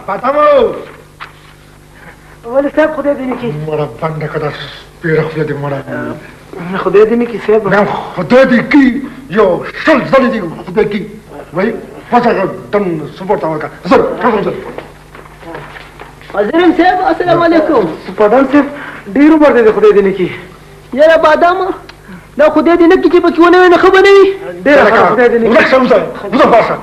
بادامو ولې صاحب خدای دې نه کړي. مړه بنده که دا سپېره خوله دې مړه. خدای دې نه کړي صاحب. نه خدای دې کړي یو 20 ځلې دې خدای کړي. وایي پزه دم سپورټ ته ورکړه. زر زر. حاضر یم صاحب. السلام علیکم. سپردان صاحب ډېر عمر دی خدای دې نه کړي. یاره بادامه دا خدای دې نه کړي چې پکې ونه وي نو ښه به نه وي. ډېره ښه خدای دې نه کړي. ورک شه وځه وځه باسه.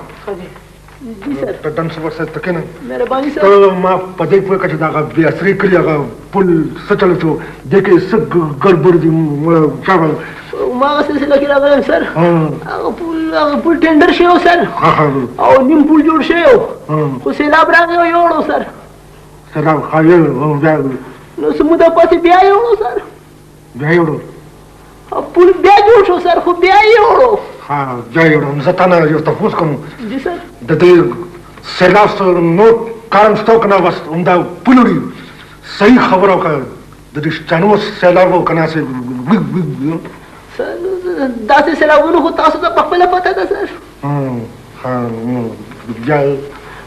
جی سر. ته دم سپورټ صاحب ته کښېنه. مهرباني سر. ته ما په دې پوه کړه چې دغه بې اسرې کلي هغه پل څه چل شو، دې کې څه ګړبړ دي؟ مړه چا به ما هغه سلسله کې راغلی یم سر. هغه پل ټینډر شوی و سر، او نیم پل جوړ شوی و، خو سېلاب راغی او یوړو سر. سېلاب ښه بیا نو څه موده پسې بیا یوړو سر. بیا یوړو؟ پل بیا جوړ شو سر، خو بیا یې یوړو. ها بیا یوړو. نو زه تا نه یو تپوس کوم. جی سر. د دې سېلاب څه نور کار هم شته که نه بس همدا پل وړي؟ صحیح خبره وکړه، د دې شتانو سېلاب او که نه هسې؟ سر داسې سېلابونو خو تاسو ته په خپله پته ده سر. بیا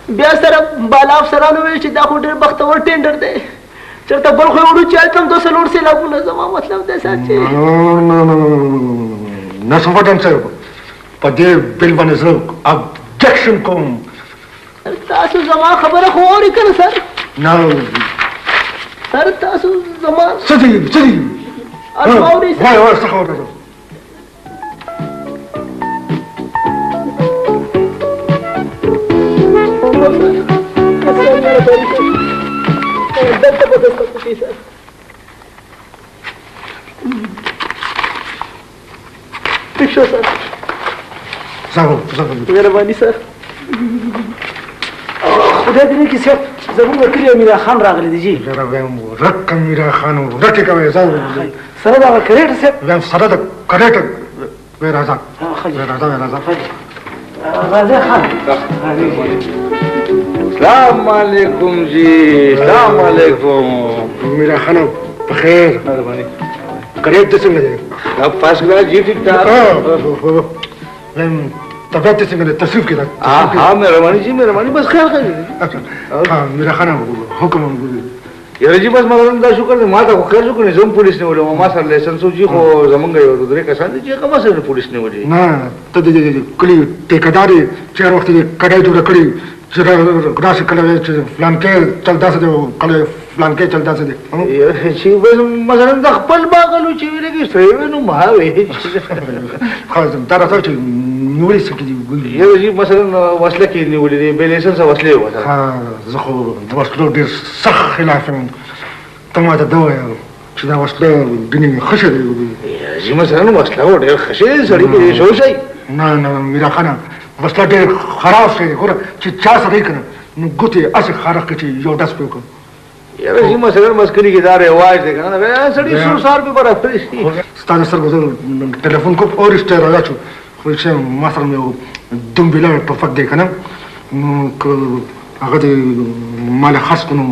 بیا سره بالا افسرانو ویل چې دا خو ډېر بختور ټینډر دی، چېرته بل خو یې وړو چې هلته هم 2-4 سېلابونه. زما مطلب دی سر چې نه سپټن صاحب په دې بل باندې زه ابجیکشن کوم. تاسو زما خبره خو اورئ که نه سر؟ نه سر تاسو زما څه دي څه دي؟ اورئ سر. وایه وایه څه خبره ده؟ دلته به دستخط وکړئ سر. ټیک شو سر. مهرباني سر. خدای دې نه کړي صاحب زموږ کلي میرا خان راغلی دی جي. یاره وایم ورک میرا خان ورک یې کوې. سره دغه کرېټ صاحب. وایم سره د کرېټ. وی راځه وی راځه وی راځه. راځه خان. السلام علیکم جی. السلام علیکم. میرا خان بخیر. مهرباني. کرېټ دې څنګه دی؟ دا فرست کلاس جی، ټیک ټاک. وایم طبیعت دې څنګه دی؟ تشریف کړه. ها مهرباني جی مهرباني، بس خیر خیر. میرا خان حکم. یاره جی بس مثلا دا شکر دی ما ته خو خیر شو کنه، زه هم پولیس نیولی وم، ما سره لایسنس و جي، خو زمونږ یو درې کسان دي چې هغه ما سره پولیس نیولي. نه ته د کلي ټیکهدار یې چې هر وخت یې کډۍ جوړه کړې چې راشي کله وایي چې فلانکی چل داسې دی او کله فلانکی چل داسې دی. چې بس مثلا د خپل باغلو چې وي لږې ستړی وي نو ما وایي. ښه دا راته چې نیولي څه کې دي؟ یاره جي مثلا وسله کې نیولي دي، بې لایسنسه وسلې وې مثلا. ها زه خو د وسلو ډېر سخت خلاف یم، ته ما ته دا ووایه چې دا وسله ګنې ښه شی دی؟ یاره جي مثلا وسله خو ډېر ښه شی دی، سړي پرې شو شي. نه نه میرا خانه وسله ډېر خراب شی دی، ګوره چې چا سره یې که نه نو ګوتې یې هسې خارښ کړي چې یو ډز پرې وکړم. یاره جي مثلا بس کلي کې دا رواج دی که نه، سړي څو سهار پرې برابر شي. ستا د سترګو زه ټلیفون کوم او رښتیا راځه شو، خو چې ما سره مې یو دومبیله ټوپک دی که نه، نو که هغه دې ما له خرڅ کړو نو